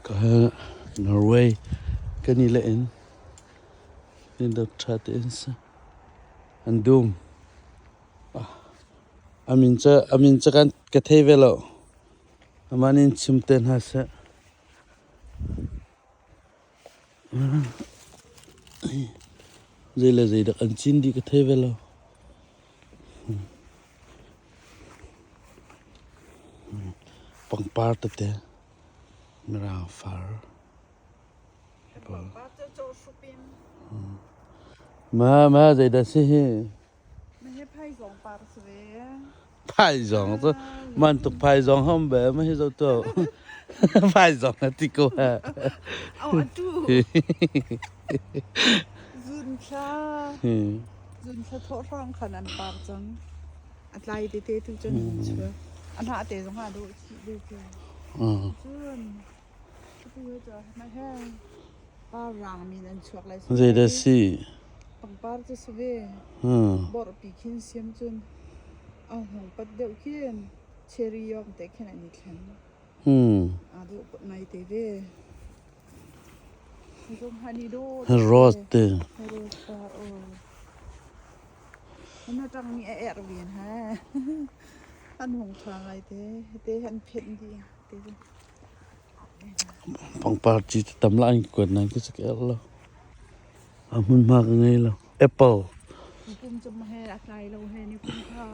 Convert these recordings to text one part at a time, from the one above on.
Ka Norway kan i le in in dot ṭha tein si. An dum. A min cu kan ka thei ve lo. Amah nih in chim te hna seh. Zei le zei dak an cin dih ka thei ve lo. Pangpar tete Mirang far. Ma ma zeidah si hi? Phaizawng cu man tuk phaizawng hom be ma hi zo to. Phaizawng na ti ko ha. Au atu. Zun thla. Zun thla thawh hrawng khan an par cang. A tlai tete tu cun chuak. A hnah te zong ah dawh chih ve cu. Cun atu he cu ma he par rang min an chuak lai. Zeidah si? Pangpar cu si ve. Borhpi khin siam cun a hung pat deuh khin cherry yawng te khin an i thleng. Aa dawh ngai te ve. Zong hani dawh. Rose te. Rose par aw. Na ṭang nih a erh ven ha. An hung ṭha ngai te. Te han phenh dih. Te. Pangpar ci tam la an kuat nan ka sak el lo. A hmunhma ka ngei lo. Apple. Kum cu he a tlai lo he ni kum kha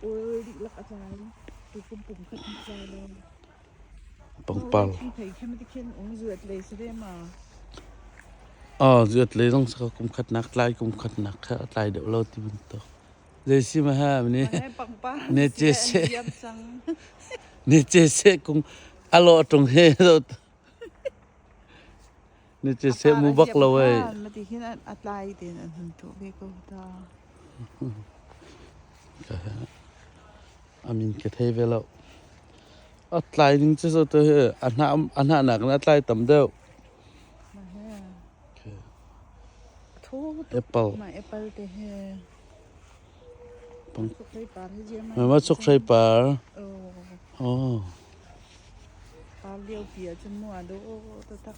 ul dihlak a tlai. Tu kum kum khat ni tlai lo. Pangpar. Thei khem ti khin um zuat le si ve ma. Ah, zuat le zong saka kum khat nak tlai kum khat nak kha tlai deuh lo ti bantuk. Zei si ma ha ni. Ne che se. Ne che se kung alo tung he zo. Ne che se mu bak lo ei. Ma ti hin a tlai tin an hun tu ve ko ta. Amin ka thei ve lo. A tlai ning cu zo to hi a hnah a hnah nak in a tlai tam deuh. Ma he. Okay. Thu Apple. Ma apple te he. Ma chukhrei par. Oh. Par lio pi ahcun mu a dawh taktak.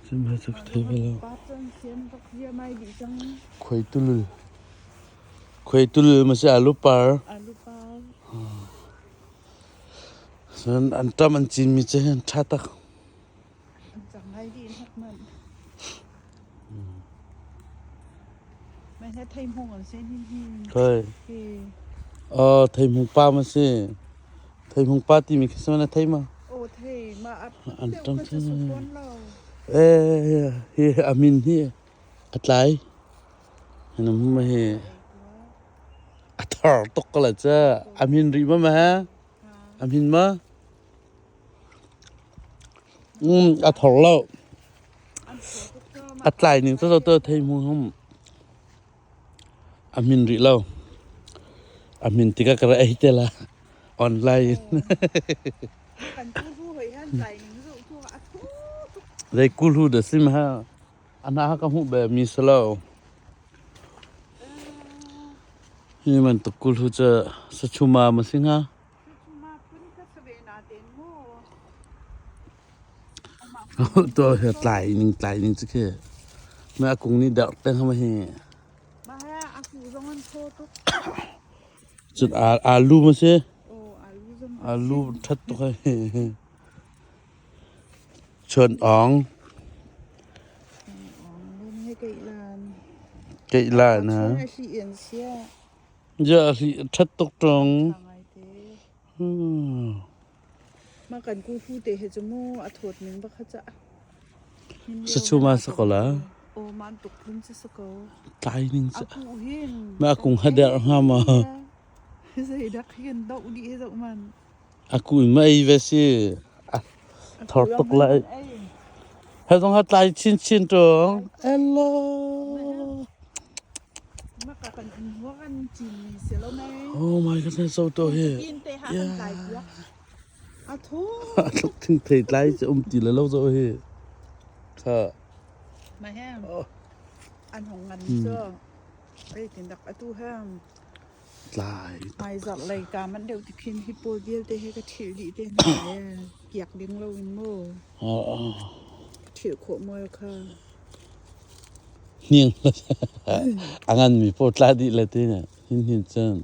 Cun ma cu ka thei ve lo. Par cu an siam rak ziamai dih cang. Khuai tulul. Khuai tulul ma si alu par. Alu par. Cun an ṭam an cinmi cu an ṭha tak. An cang ngai dih hnak man. Mai he thei hmung an si hin hi. Khoi. Oh, thei hmung pa ma si. Thei hmung pa timi khi sama na thei ma? Oh, thei ma An tang Eh, hi amin hi a tlai. Hanam ma hi a thar tuk ko la cha. Amin ri ma ma ha? Amin ma? A thor lo. A tlai ning cu to thei mu hum. A min rih lo. A min tikah ka ra ei te la. Online. Zei kulhu dah sim ha. Ana ka hmuh be mi si lo. Hi bantuk kulhu cu sachuma ma si hnga? To tlai ning tlai ning cu khi na kung nih darh peng hama hi. Cun alu ma si? Alu ṭhat tuk hei. Chuan awng. Keih lan ha. Ja ṭhat tuk ṭung. Mah kan kufu te he cu mu a thawt ning bak kha ca. Sachuma sa ko la. Aw man tuk phun cu si ko. Tlai ning cu. A ku hin. Ma kung hader hnga ma. Zei dak hin do di he zoh man. A ku in ma ei ve si. Thor tuk lai. He zong ha tlai chin chin tung. Hello. Oh my goodness, so to hi. Yeah. Tluk thing thei tlai cu um ti le lo zo hi. Tha. Ma hem. An hong ngan cu. Ei tin dak atu hem. Tlai. Hmaizarh lei ka manh deuh ti khin hi pawl vialte he ka ṭhilh dih te hna lai. Kiak ding loin mu. Ka ṭhilh khawh mual kha. Hniang a nganmi pawl tla dih le ti hin hin cun.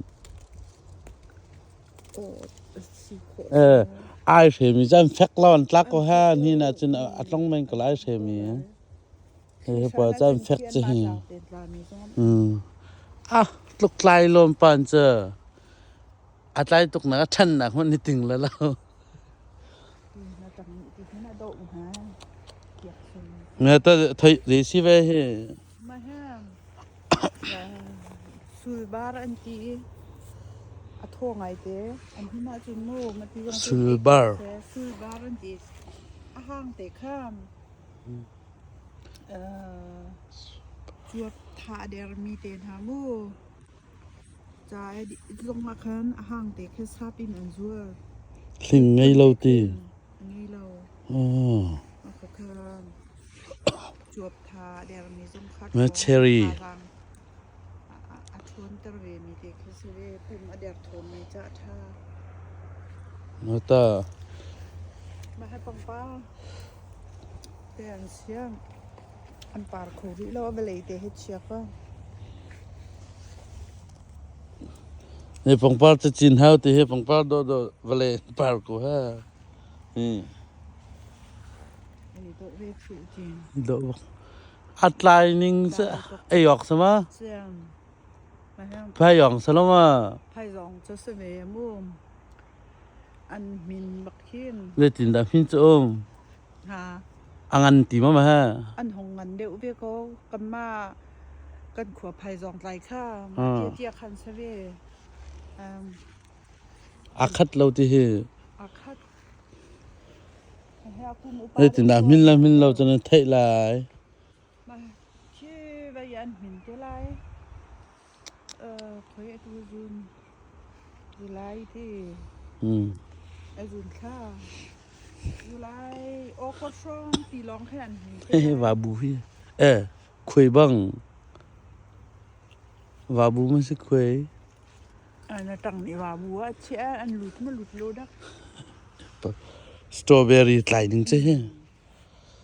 Eh, ai hremi cun fek lo an tlak ko ha ni na cun a tlong men ko lai hremi. Hi pa cun fek cu hi. Ah, tluk tlai lawm pan cu. A tlai tuk nak a ṭhan nak hmanh ni ting la lo. Nga ta thei zei si ve hi. Sulbar an ti i a thaw ngaite. An him ahcun mu mati zong Sulbar. Sulbar an ti. A hang te kha cuap tha a dermi te hna mu. Ca zong ah khan a hang te kha sap in an zuar. Hling ngei lo ti. Ngei lo. Oh. Kha cuap tha a dermi zong kha Cherry. A ṭhawnter vemi te khi si ve. Pum a derthawmmi ca a ṭha. Ta. Mah hi pangpar te an siam. An par kho rih lo. A vawlei te hi chia ko. Hi pangpar cacin hau ti hi pangpar dawhdawh vawlei par ko ha. Hi. Ei dawh ve phu cin. Dawh bak. A tlai ning cu ei awk si ma? Siam. Phaiyong si lo ma? Phaizawng cu si ve mu. An min bak hin. Zeitindah min cu um? Ha. A ngan ti ma ma he? An hong ngan deuh ve ko. Kanmah kan khua phaizawng tlai kha tia tia khan si ve. A khat lo ti hi. A khat. Zeitindah min le min lo cu nan theih lai. Khi vai an hmin te lai. Khoi atu zun July ti. A zun thla. July August hrawng ti lawng khin an hmin te lai. Vabu hi. Eh, khuai bang. Vabu ma si khuai. Na ṭang nih vabu ah a chiah an lut ma lut lo dak. Strawberry tlai ding cu hi.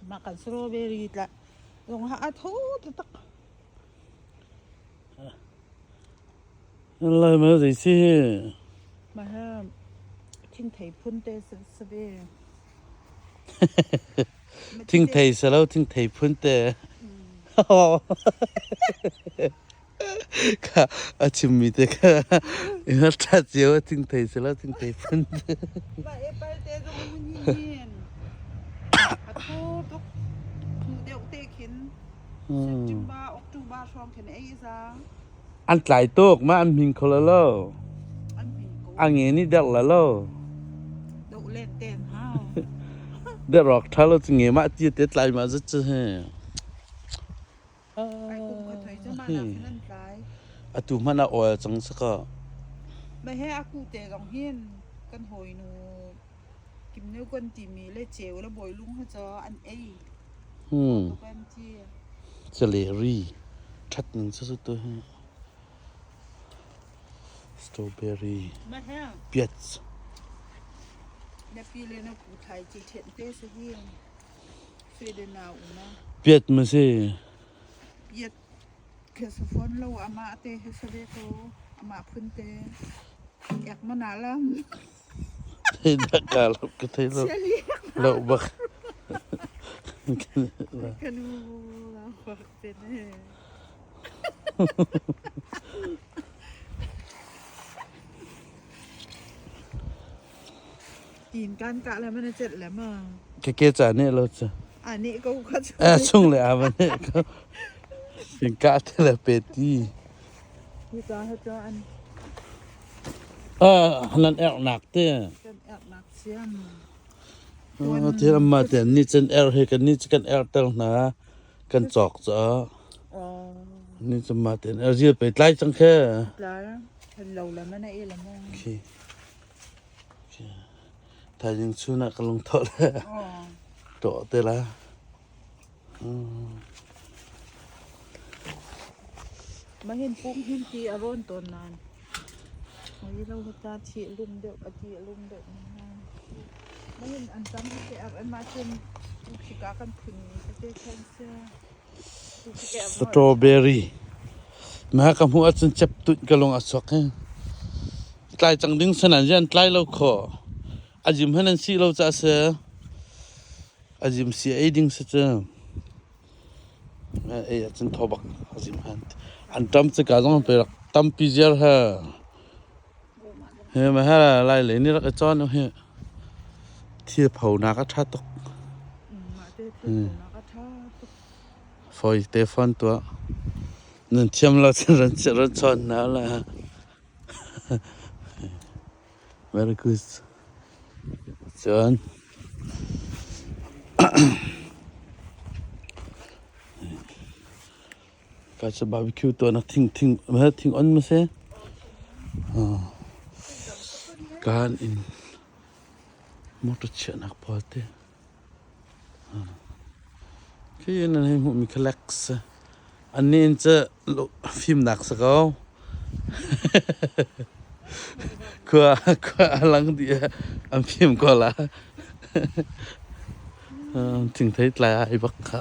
Mah kan strawberry tla zong ha a tho taktak. Lai ma zei si hi. Mah ha thingthei phun te si ve. Thingthei si lo thingthei phun te. Kha a chimmi te kha a ṭha cio a thingthei si lo thingthei phun. Mah apple te zong mun hin hin a thaw tuk hnu deuh te khin September October hrawng khin ei za. An tlai tuk ma an hmin kho lo. An hmin ko. A nge nih derh la lo. Doh len ten hau. Derh rawk ṭha lo cu nge mah ti te tlai ma zat cu he. Ai kum kha thoi cu mah nak hin an tlai. Atu hmanh ah oil cang si ka. Mah he a ku te zong hin kan hawinu Kim Neu kan timi le ceu le bawilung ha cu an ei. Kan ti. Celery ṭhat ning cu tu hi. Strawberry. Mah he. Piat. Na pi le na ku thlai ci ṭhen te si hi. Piat ma si? Piat khi si fawn lo amah te hi si ve ko amah phun te ek ma na lam. Thei dah ka lo ka thei lo. Lo bak. Kanu la bak te ne. Tin kan kah le mana chet le ma. Ke ke cha ne lo cha. A ne ko kha chu. A chung le a ma ne ko. Tin ka te le pe ti. Hi ka ha cha an. A hanan er nak te. Kan er nak siam. Te amma te ni chen er he kan ni kan er tel na kan chok cha. Ni chum ma ten er zil pe tlai chang khe. Tlai. Lo le mana e le mo. Khi. Thaizing chun ah ka lungthawh le tawh te la. Mah hin pung hin ti a rawn tawn nan. Oi lo hata thi lum deuh a ti lum deuh Mahin an tam te ar an mah cun khika kan phun mi tete khan sia. Strawberry. Ma ka hmuh ahcun cep tunh ka lung a chuak hi. Tlai cang ding sanan an tlai lo kho. Azim han an si lo ca se. Azim si ei ding si cu. Ei ahcun thaw bak azim han. An tam cu ka zong pe rak tampi ziar ha. He ma ha lai le ni rak i cawn hi. Thil pho nak a tha tuk. Mah te thil pho nak a tha tuk. Fawi te fawn tuah. Nan thiam lo cun ran ran chawn hna la. Very good. Cun ka cu barbecue tuahnak thing thing thing on ma si? Kan in motor chiahnak pawl te. Khi nan hei hmuhmi khi Lex si. Annih in cu fimnak si ko. Khua khua a lang dih i an fim ko la. Thingthei tlai ai bak kha.